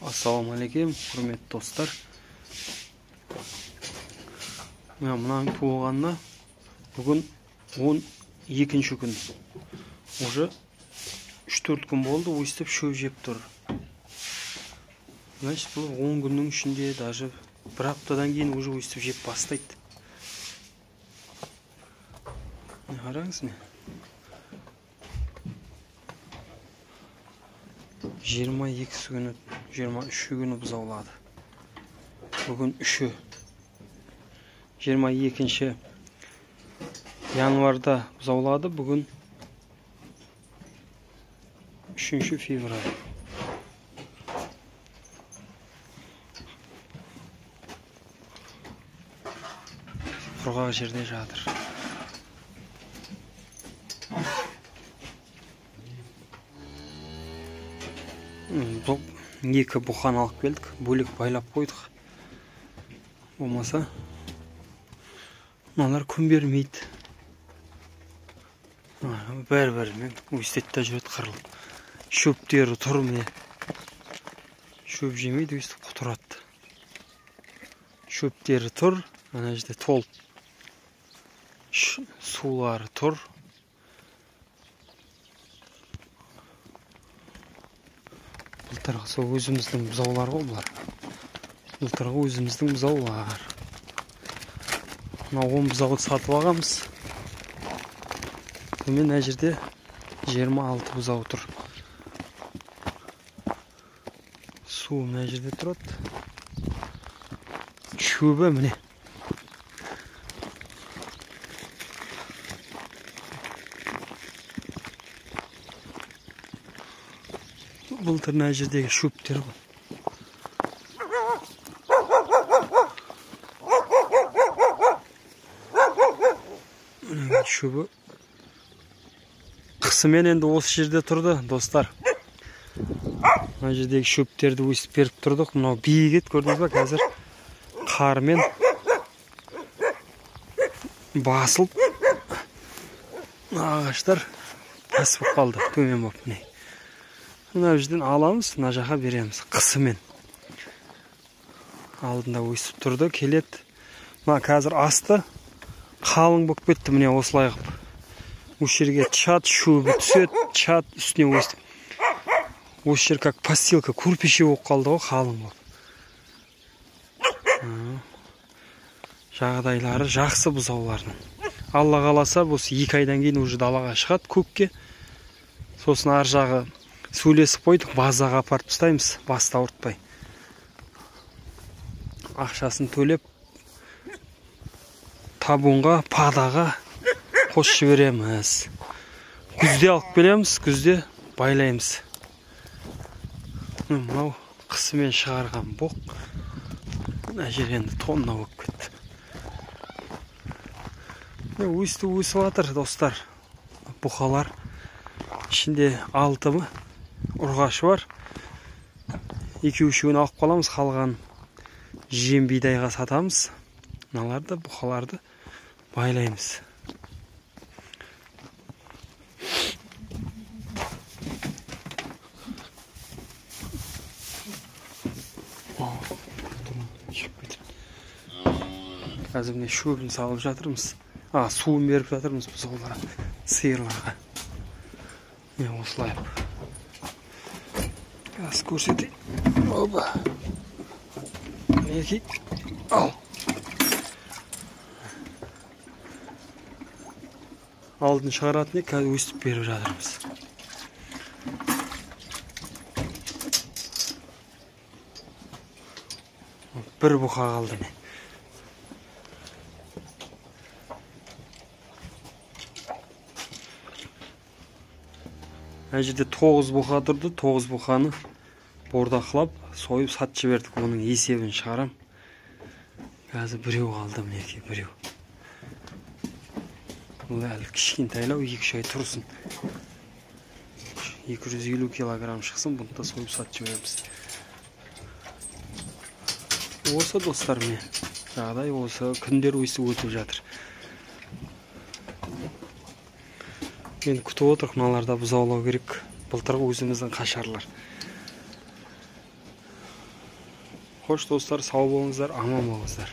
Ассалаумағалейкум, құрметті достар. Мынаның туылғанына бүгін 12-ші күн. Уже 3-4 күн болды, өстіп шөп жеп тұр. Значит, бұл 10 күннің ішінде, даже бір аптадан кейін уже өстіп жеп бастайды. Қараңыз не. 22 күні, 23 күні бұзаулады. Бүгін 3-і. 22 январда бұзаулады, бүгін 3 февраль. Құрғақ жерде жатыр. Екі бұқаны алып келдік, бөлек байлап қойдық. Болмаса мыналар күн бермейді. Бәрі-бәрімен өстеді де жүреді қырылып. Шөптері тұр міне. Шөп жемейді, өстіп құтырады. Шөптері тұр, ана жерде толып. Сулары тұр. Былтырғы сол өзіміздің бұзаулар ғой бұлар. Былтырғы өзіміздің бұзаулар. Мына 10 бұзауды сатып алғанбыз. Сонымен мына жерде 26 бұзау тұр. Су мына жерде тұрады. Шөбі міне. Былтыр мына жердегі шөптер ғой. Шөбі қысымен енді осы жерде тұрды, достар. Мына жердегі шөптерді өсіп беріп тұрдық. Мынау биік еді, көрдіңіз ба, қазір қармен басылып ағаштар пәс болып қалды, төмен болып міне. Мына жерден аламыз, мына жаққа береміз қысымен. Алдында өсіп тұрды, келеді. Мына қазір асты қалың болып кетті, міне осылай қылып. Осы жерге чат шөбі түседі, чат үстіне өсіп. Осы жер как постилка, көрпеше болып қалды ғой, қалың болып. Жағдайлары жақсы бұзаулардың. Алла қаласа, осы 2 айдан кейін уже далаға шығады көкке. Сосын ар жағы сөйлесіп қойдық, базаға апарып тастаймыз, басты ауыртпай. Ақшасын төлеп, табунға, падаға қосып жібереміз. Күзде алып келеміз, күзде байлаймыз. Мынау қысымен шығарған боқ. Мына жер енді тонна болып кетті. Өсті өсіп жатыр, достар. Бұқалар ішінде 6 ұрғашы бар. 2-3-ін алып қаламыз, қалған жем бидайға сатамыз. Мыналарды, бұқаларды байлаймыз. Қазір міне шөбін салып жатырмыз. Суын беріп жатырмыз бұзауларға, сиырларға. Міне осылай. Қазір көрсетейін. Оба. Мінекей. Ал. Алдын шығаратын қазір өстіп беріп жатырмыз. Бір бұқа қалды міне. Мына жерде 9 бұқа тұрды, 9 бұқаны бордақылап, сойып сатып жібердік. Оның есебін шығарам. Қазір біреу қалды, мінекей біреу. Бұл әлі кішкентайлау, 2-3 ай тұрсын. 250 килограмм шықсын, бұны да сойып сатып жібереміз. Осы достар, міне жағдай осы, күндер өсіп өтіп жатыр. Мен күтіп отырық, мыналарда бұзаулау керек. Былтырғы өзіміздің қашарлар. Қош, достар, сау болыңыздар, аман болыңыздар.